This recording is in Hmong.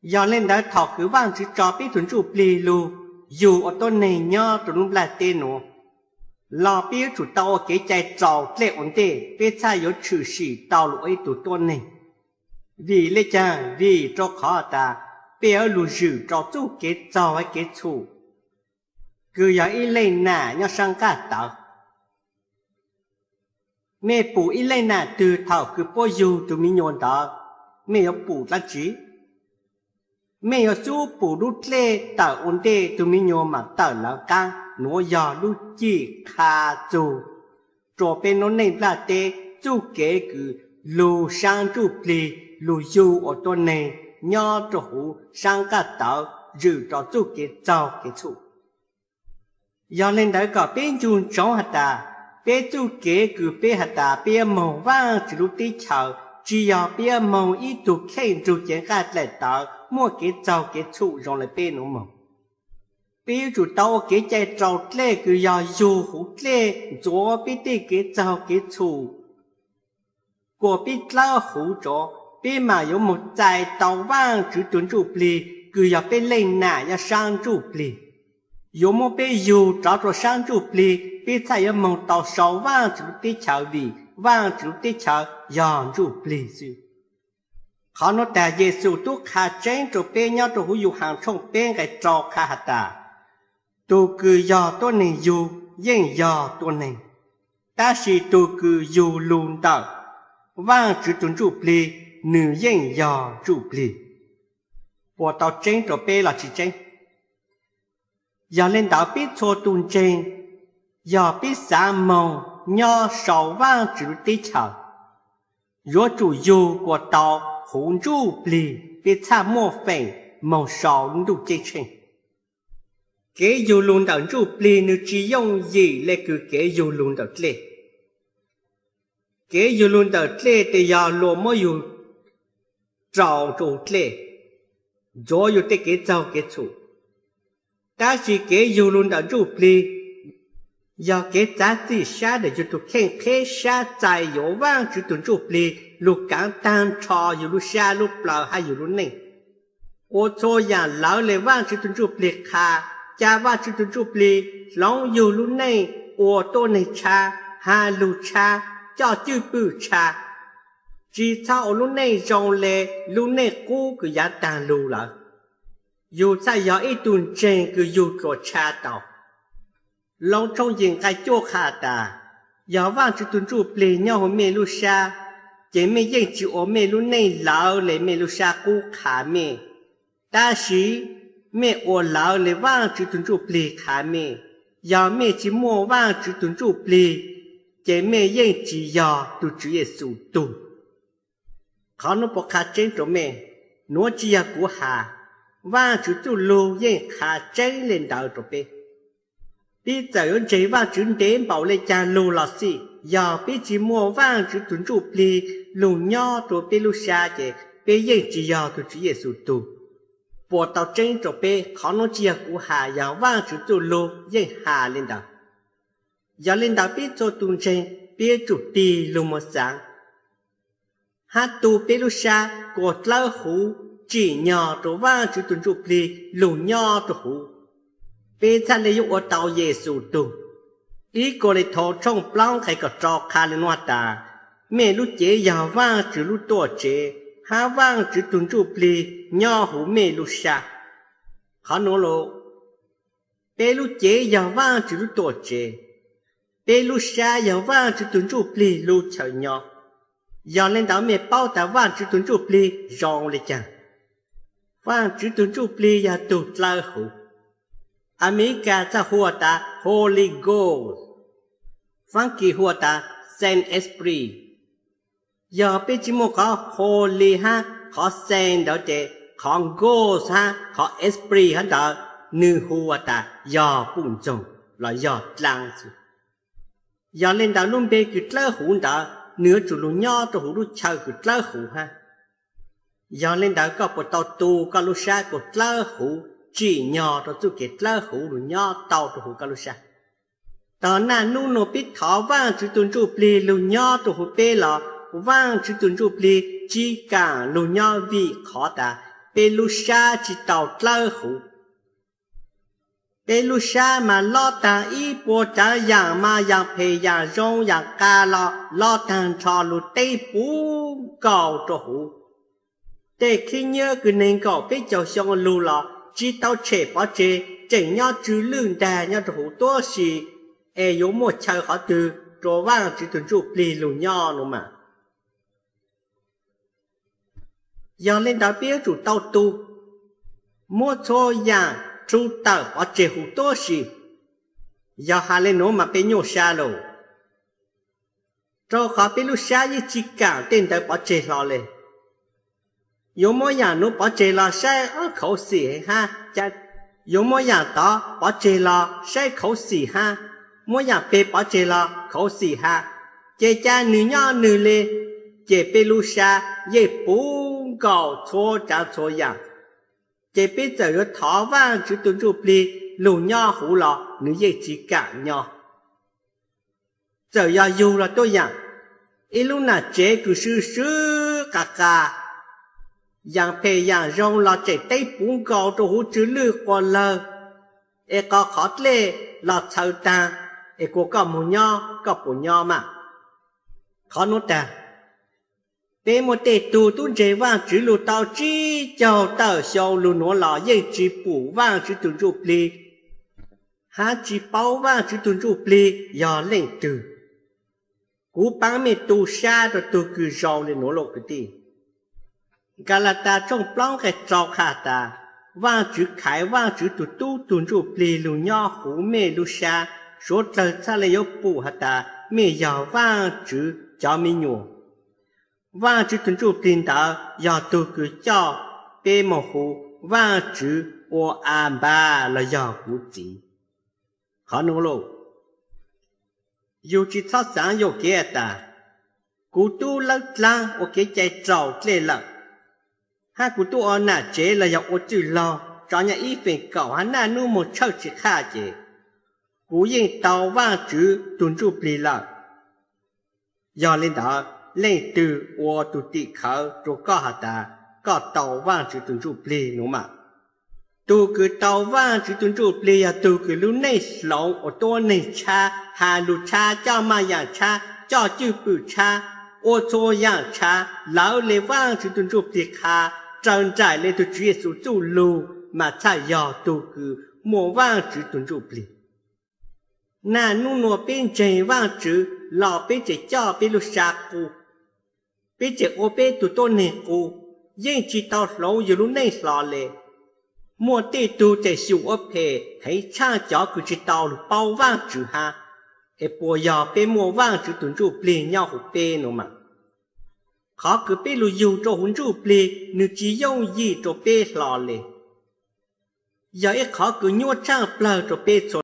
Yog le ntawd thaum kws Vaajtswv tso peb tug ntsujplig lug yug ua tuab neeg nyob rua lub nplaj teb nuav, los peb yuav tsum tau ua kev cai raus dlej ua ntej, peb txhaj yuav tshwm sim tau lug ua ib tug tuab neeg. Vim le caag? Vim rua qhov tas peb yuav lug zwm rua txuj kev txaug hab kev txhum, kws yog ib leej nam nyob saab nqaj tawv. Mej pum ib leej nam twg thaum kws puab yug tug miv nyuas ntawd, mej yuav pum dlaab tsi? Mej yuav xub pum lub dlej tawm ua ntej tug miv nyuas maam tawm lawv qaab. Nuav yog lub cim qha txug rua peb noob neej nplaj teb txuj kev kws lug saab ntsuj plig, lug yug ua tuab neeg nyob rua huv saab nqaj tawv, zwm rua txuj kev txaug kev txhum. Yog le ntawd kom peb ncu ntsoov has tas, peb txuj kev kws peb has tas peb yuav moog Vaajtswv lub teb chaws, tsi yog peb yuav moog ib tug kheej nrug cev nqaj dlaim tawv muaj kev txaug kev txhum zoo le peb nuav moog. Peb yuav tsum tau ua kev cai raus dlej kws yog yug huv dlej ntxuav peb tej kev txaug kev txhum, kuas peb dlawb huv tso, peb maam yuav moog txais tau Vaajtswv tug ntsujplig kws yog peb leej nam nyob saab ntsuj plig. Yuav muab peb yug rov rua saab ntsuj plig, peb txhaj yuav moog tau sau Vaajtswv lub teb chaws, vim Vaajtswv lub teb chaws yog ntsuj plig xwb. Qhov nuav tas Yexus tub qha tseeb rua peb nyob rua huv Yauhas tshooj peb nqai rau qha has tas, tug kws yog tuab neeg yug yeej yog tuab neeg, tab sis tug kws yug lug ntawm Vaajtswv tug ntsujplig, nwg yeej yog ntsuj plig. Puas tau tseeb rua peb los tsi tseeb? Yog le ntawd peb txhua tug ntseeg, yog peb xaav moog nyob sau Vaajtswv lub teb chaws, yuav tsum yug kuas tau huv ntsuj plig, peb txhaj muaj feem moog sau lub ntuj ceeb tsheej. Kev yug lug ntawm ntsuj plig nwg tsi yooj yim le kws kev yug lug ntawm dlej. Kev yug lug ntawm dlej tes yog luas muab yug rau rua huv dlej, ntxuav yug tej kev txaug kev txhum. Tab sis kev yug lug ntawm ntsuj plig yog kev txav txim sab ntawm yug tug kheej qheb sab txais yuav Vaajtswv tug ntsujplig lug kaav taag nrho yug lub sab lub plawv hab yug lub neej, ua txhua yaam lawv le Vaajtswv tug ntsujplig qha, ca Vaajtswv tug ntsujplig hloov yug lub neej ua tuab neeg tshab, has lug tshab, coj cwj pwm tshab, tsi txhob ua lub neej zoo le lub neej qub kws yaav taag lug lawm. Yug txhaj yog ib tug ntseeg kws yug txhua tshab tau. Loos tshooj yim nqai cuaj qha tas, yog Vaajtswv tug ntsujplig nyob huv mej lub sab, ces mej yeej tsi ua mej lub neej lawv le mej lub sab qub qha mej, tab sis mej ua lawv le Vaajtswv tug ntsujplig qha mej. Yog mej tsi muaj Vaajtswv tug ntsujplig, ces mej yeej tsi yog tug Tswv Yexus tug. Qhov nuav puas qha tseeb rua mej? Nuav tsi yog kuv has, Vaajtswv txuj lug yeej qha tseeb le ntawd rua peb. Peb txawm yuav ntseeg Vaajtswv ntev npaum le caag lug los xij, yog peb tsi muaj Vaajtswv tug ntsujplig lug nyob rua peb lub sab ces peb yeej tsi yog tug Tswv Yexus tug. Puas tau tseeb rua peb? Qhov nuav tsi yog kuv has, yog Vaajtswv txuj lug yeej has le ntawd. Yog le ntawd peb txhua tus ntseeg peb yuav tsum tig lug moog xaav hab tu peb lub sab kuas dlawb huv tsim nyog rua Vaajtswv tug ntsujplig lug nyob rua huv, peb txhaj le yuav ua tau Yexus tug. Ib Kauleethaus tshooj plaub nqai kaum rau qha le nuav tas, mej lub cev yog Vaajtswv lub tuam tsev, hab Vaajtswv tug ntsujplig nyob huv mej lub sab. Qhov nuav lug, peb lub cev yog Vaajtswv lub tuam tsev, peb lub sab yog Vaajtswv tug ntsujplig lub chaw nyob. Yog le ntawd mej paub tas Vaajtswv tug ntsujplig zoo le caag? Vaajtswv tug ntsujplig yog tug dlawb huv. Amelikas txhaj hu tas Holy Ghost, Faab Kis hu tas Saint Esprit. Yog peb tsi muaj qhov holy hab qhov saint ntawd ces qhov ghost hab qhov esprit hab ntawd nwg hu tas yog puj ntxoog los yog dlaab xwb. Yog le ntawd lub npe kws dlawb huv ntawd nwg yuav tsum lug nyob rua huv lub chaw kws dlawb huv hab. Yog le ntawd koj puas tau tu koj lub sab kuas dlawb huv, tsim nyog rua txuj kev dlawb huv lug nyob tau rua huv koj lub sab? Tog naj nub nuav peb thov Vaajtswv tug ntsujplig lug nyob rua huv peb los Vaajtswv tug ntsujplig tsi kaam lug nyob vim qhov tas peb lub sab tsis tau dlawb huv. Peb lub sab mas lob taag ib puas tsaav yaam mas yaam phem yaam zoo yaam qas los lob taag nrho lug teb puv nkaus rua huv. Tej khib nyiab kws neeg nkaum peb caug xyoo lug los tsis tau tshem pov tseg, tseem nyob tsw lwj ntaag nyob rua huv tuab si, es yuav muaj chaw qhov twg rua Vaajtswv tug Ntsuj Plig lug nyob nuav mas. Yog le ntawd peb yuav tsum tau tu, muab txhua yaam rhu tawm pov tseg huv tuab si. Yog has le nuav mas peb nyuaj sab lawm, rau qhov peb lub sab yeej tsis kaam tej ntawd pov tseg hlo le. Yuav muab yaam nuav pov tseg los saib khuv xim hab, yuav muab yaam tod pov tseg los saib khuv xim hab, muab yaam peg pov tseg los khuv xim hab, ces ca nwg nyob nwg le, ces peb lub sab yeej puv nkaus txhua tsaav txhua yaam. Ces peb txawm yuav thov Vaajtswv tug Ntsuj Plig lug nyob huv los nwg yeej tsis kaam nyob. Txawm yog yug los tuab yaam, ib lub nam tsev kws sw sw qas qas, yaam phem yaam zoo los tseem teb puv nkaus rua huv tsw lwj quas lawg, es qhov qhov dlej los txhawv taag, es kuas koj moog nyob koj puas nyob mas? Qhov nuav taag, peb muaj tej tug tub ntseeg Vaajtswv lug tau tsib caug tawm xyoo lug nuav los yeej tsis pum Vaajtswv tug Ntsuj Plig hab tsis paub Vaajtswv tug Ntsuj Plig yog leej twg. Kuv paab mej tu sab rua tug kws zoo le nuav lauj kwv tij. Nkalas tas tshooj plaub nqe rau qha tas, Vaajtswv khaiv Vaajtswv tug tub tug Ntsuj Plig lug nyob huv mej lub sab, suav dlawg txhaj le yuav pum has tas mej yog Vaajtswv cov me nyuam. Vaajtswv tug Ntsuj Plig ntawd yog tug kws coj peb moog hu Vaajtswv ua Anpas los yog kuv txiv. Qhov nuav lauj, yug tsis txhob xaav yuam kev has tas, kuv tub lawb dlaab ua kev cai raus dlej lawm, hab kuv tub ua nam tsev los yog ua txwj laug tso nyob ib feem kaum hab naj nub moog tshawj tsis qhaj ces kuv yeej tau Vaajtswv tug Ntsuj Plig lawm. Yog le ntawd, leej twg ua tug tim khawv rua koj has tas koj tau Vaajtswv tug Ntsuj Plig nuav mas? Tug kws tau Vaajtswv tug Ntsuj Plig yog tug kws lub neej hloov ua tuab neeg tshab, has lug tshab, coj maaj yaam tshab, coj cwj pwm tshab, ua txhua yaam tshab, lawv le Vaajtswv tug Ntsuj Plig qha, raws nraim le tug Tswv Yexus txuj lug mas txhaj yog tug kws muaj Vaajtswv tug Ntsuj Plig. Naj nub nuav peb ntseeg Vaajtswv los peb tseem coj peb lub sab qub, peb tseem ua peb tug tuab neeg qub, yeej tsis tau hloov yug lub neej hlo le. Muaj tej tug tseem xyum ua phem heev tshaj cov kws tsis tau lug paub Vaajtswv hab. Es puas yog peb muaj Vaajtswv tug Ntsuj Plig nyob huv peb nuav mas? Qhov kws peb lug yug rua huv Ntsuj Plig nwg tsis yooj yim rua peb hlo le, yog ib qhov kws nyuaj tshaaj plawg rua peb txhua